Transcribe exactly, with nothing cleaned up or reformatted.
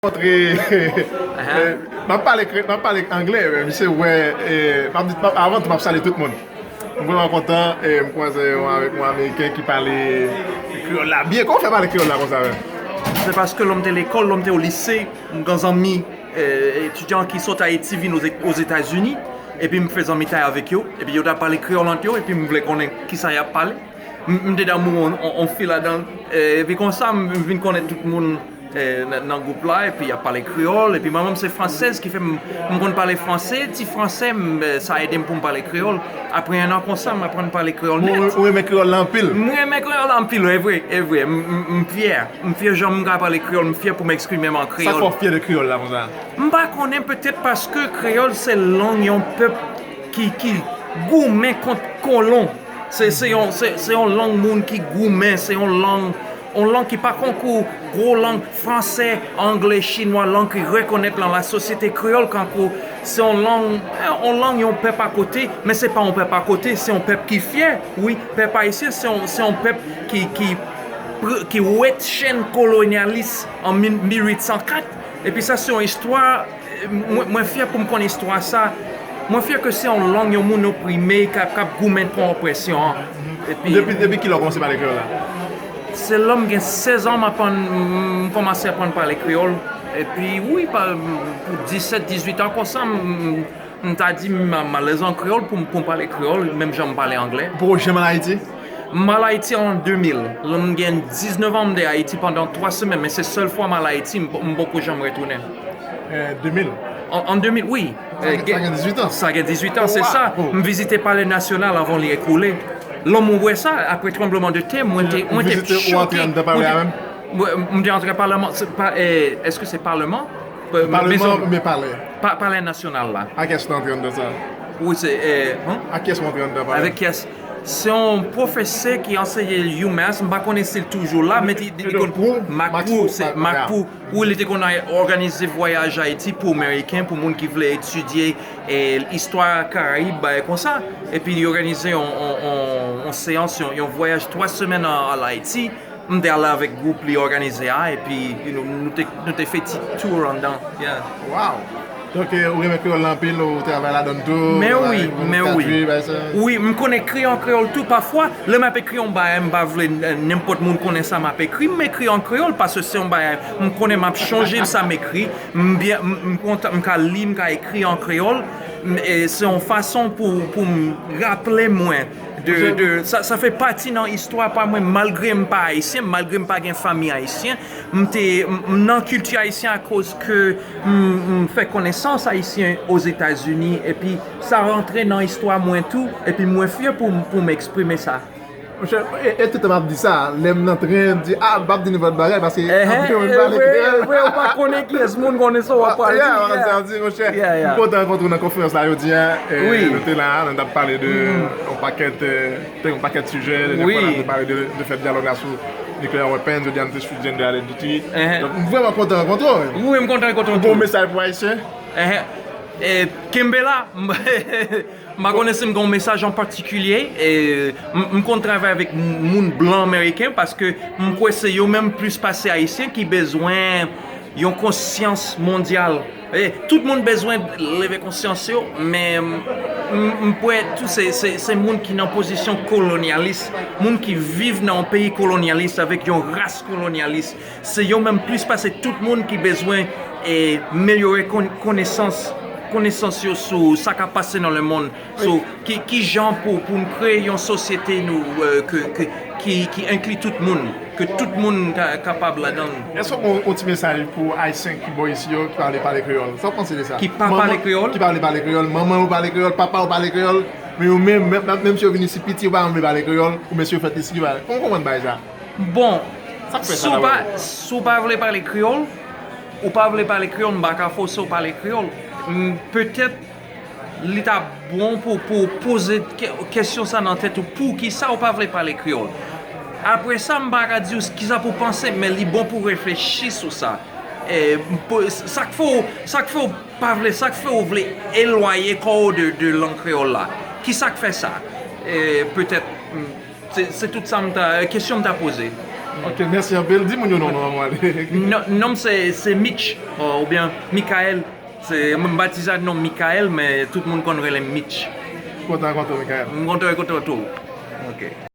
Kontre, eh, m ap pale kre-, m ap pale anglè, men misye wè, eh, m ap di, m ap, avan tou, m ap salye tout moun. M vrèman kontan, eh, m kwaze yon, avèk yon Ameriken ki pale kreyòl la byen. Kòman w fè pale kreyòl la konsa menm? Se paske lè m te lekòl, lè m te o lise, m gen zanmi, eh, etidyan ki sot Ayiti vin Oze-, Ozetazini, epi m fè zanmitay avèk yo, epi yo t ap pale kreyòl ant yo, epi m vle konnen kisa y ap pale. M, m te damou on, on, on fi ladan, eh, epi konsa, m, m vin konnen tout moun, eh, nan, nan gwoup la, epi y ap pale kreyòl, epi manman m se fransèz, ki fè m, m konn pale franse, ti franse, m, eh, sa ede m pou m pale kreyòl. Apre en an konsa, m aprann pale kreyòl nèt. Ou, ou renmen kreyòl la anpil? M renmen kreyòl la anpil, e vre, e vre. M, m, m fyè. M fyè jan m ka pale kreyòl, m fyè pou m eksprime m an kreyòl. Sa k fè w fyè de kreyòl la konsa? M pa konnen, petèt paske kreyòl se lang yon pèp ki, ki goumen kont kolon. Se, se yon, se, se yon lang moun ki goumen, se yon lang, yon lang ki pa konkou gwo lang fransè, anglè, chinwa, lang ki rekonèt nan lasosyete kreyòl, kankou se yon lang, yon lang yon pèp akote, men se pa yon pèp akote, se yon pèp ki fyè, wi, pèp ayisyen, se yon, se yon pèp ki, ki, pr-, ki wetchenn kolonyalis an mil, mil uit san kat, epi sa se yon istwa, mwen, mwen fyè pou m konn istwa sa. Mwen fyè ke se yon lang yon moun oprime k ap, k ap goumen kont opresyon an. Epi depi, depi kilè w kòmanse pale kreyòl la? Se lè m gen sèz an, m aprann, m kòmanse aprann pale kreyòl. Epi wi, pa, pou disèt, dizuit an konsa, m, m, m ta di m, m alèz an kreyòl pou m, pou m pale kreyòl, menm jan m pale anglè. Ou poko janm al Ayiti? M al Ayiti an de mil. Lè m gen diznèf an, m te Ayiti pandan twa semèn, men se sèl fwa m al Ayiti, m, m poko janm retounen. Eh, de mil? An, an de mil, wi. Sa gen, sa gen dizuit an. Sa gen dizuit an, se sa. Oh, wow. M vizite Palè Nasyonal avan li ekoule. Lè m wè sa, apre tranbleman de tè, mwen te, mwen te choke. Ou vizite, ou antre anndan palè a menm? Mwen, m te antre palè, se pa, eh, èske se palè? Palè oubyen palè? Pa, Palè Nasyonal la. Ak kiyès ou te antre anndan sa? Wi, se, eh, hmm? Ak kiyès ou antre anndan palè? Avèk kiyès? Se yon pwofesè ki anseye UMass, m pa konnen si l toujou la, men li, li, li konn Macru, se Macru. Wi, li te konn òganize vwayaj Ayiti pou Ameriken, pou moun ki vle etidye, eh, istwa Karayib, bagay konsa. Epi li òganize yon, yon, yon, yon seyans, yon, yon vwayaj twa semèn an, an Ayiti. M te ale avèk gwoup li òganize a, epi nou, nou te, nou te fè ti tour anndan. Yeah. Wow! Donk, eh, ou renmen kreyòl la anpil, ou travay ladan l tou, men wi, men wi. Wi, m konn ekri an kreyòl tou. Pafwa, lè m ap ekri yon bagay, m pa vle, eh, nenpòt moun konnen sa m ap ekri, m ekri an kreyòl paske se yon bagay, m konnen m ap chonje sa m ekri, m byen, m, m kontan, m ka li, m ka ekri an kreyòl, m, e se yon fason pou, pou m raple mwen de, de, sa, sa fè pati nan istwa pa mwen, malgre m pa ayisyen, malgre m pa gen fanmi ayisyen, m te, m, m nan kilti ayisyen akoz ke m, m fè konesans ayisyen Ozetazini, epi sa rantre nan istwa mwen tou, epi mwen fyè pou, pou m eksprime sa. Monchè, e, e tout tan m ap di sa, lè m nan tren, m di, "Ah, m p ap di nenpòt bagay, paske anpil moun pale kreyòl." Vre, vre, ou pa konnen kiyès moun konnen sa w ap pral di. Yeah, sa m di, monchè, m kontan rankontre w nan konferans la jodi a. Eh, nou te la, nou t ap pale de yon pakèt, eh, te yon pakèt sijè, dènye fwa la, nou te pale de, de fèt dyalòg la sou nuclear weapons, jodi a nou te sou gender identity. Donk, m vrèman kontan rankontre w. Wi, m kontan rankontre w tou. Ou gen yon mesaj pou Ayisyen? Eh, kenbe la. M pa konnen si m gen yon mesaj an patikilye. Eh, m, m konn travay avèk m, moun blan ameriken paske m kwè se yo menm plis pase ayisyen ki bezwen yon konsyans mondyal. E, tout moun bezwen leve konsyans yo, men m, m, m kwè tou se, se, se moun ki nan pozisyon kolonyalis, moun ki viv nan yon peyi kolonyalis avèk yon ras kolonyalis. Se yo menm plis pase tout moun ki bezwen, e, melyore kon-, konesans, konesans yo sou sa k ap pase nan lemonn. So, ki, ki jan pou, pou n kreye yon sosyete nou, eh, ke, ke, ki, ki enkli tout moun, ke tout moun ka, kapab ladan l. Èske w gen yon ti mesaj pou Ayisyen ki bò isi yo, ki pa vle pale kreyòl? Sa w panse de sa? Ki pa pale kreyòl? Ki pa vle pale kreyòl, manman yo pale kreyòl, papa yo pale kreyòl, men yo menm, menm, menm si yo vin isi piti, yo pa janm vle pale kreyòl, oubyen si yo fèt isi, yo pa, kòman w konprann bagay sa? Bon, si w pa, si w pa vle pale kreyòl, ou pa vle pale kreyòl, m pa ka fòse w pale kreyòl. M, petèt, li ta bon pou, pou w poze ke-, kesyon sa nan tèt ou, poukisa ou pa vle pale kreyòl? Apre sa, m pa ka di w kisa pou w panse, men li bon pou w reflechi sou sa. E, pou, sa k fè w, sa k fè w pa vle, sa k fè w vle elwaye kò w de, de lang kreyòl la? Kisa k fè sa? E, petèt, m, Se, se tout sa m ta, kesyon m ta poze. Ok, mèsi anpil. Di moun yo non, non, mwen ale. Non, non m se, se Mitch, o, oubyen Michael. Se, mwen m batize ak non Michael, men tout moun konn rele m Mitch. Kontan kontan, Michael. M kontan kote w tou. Ok.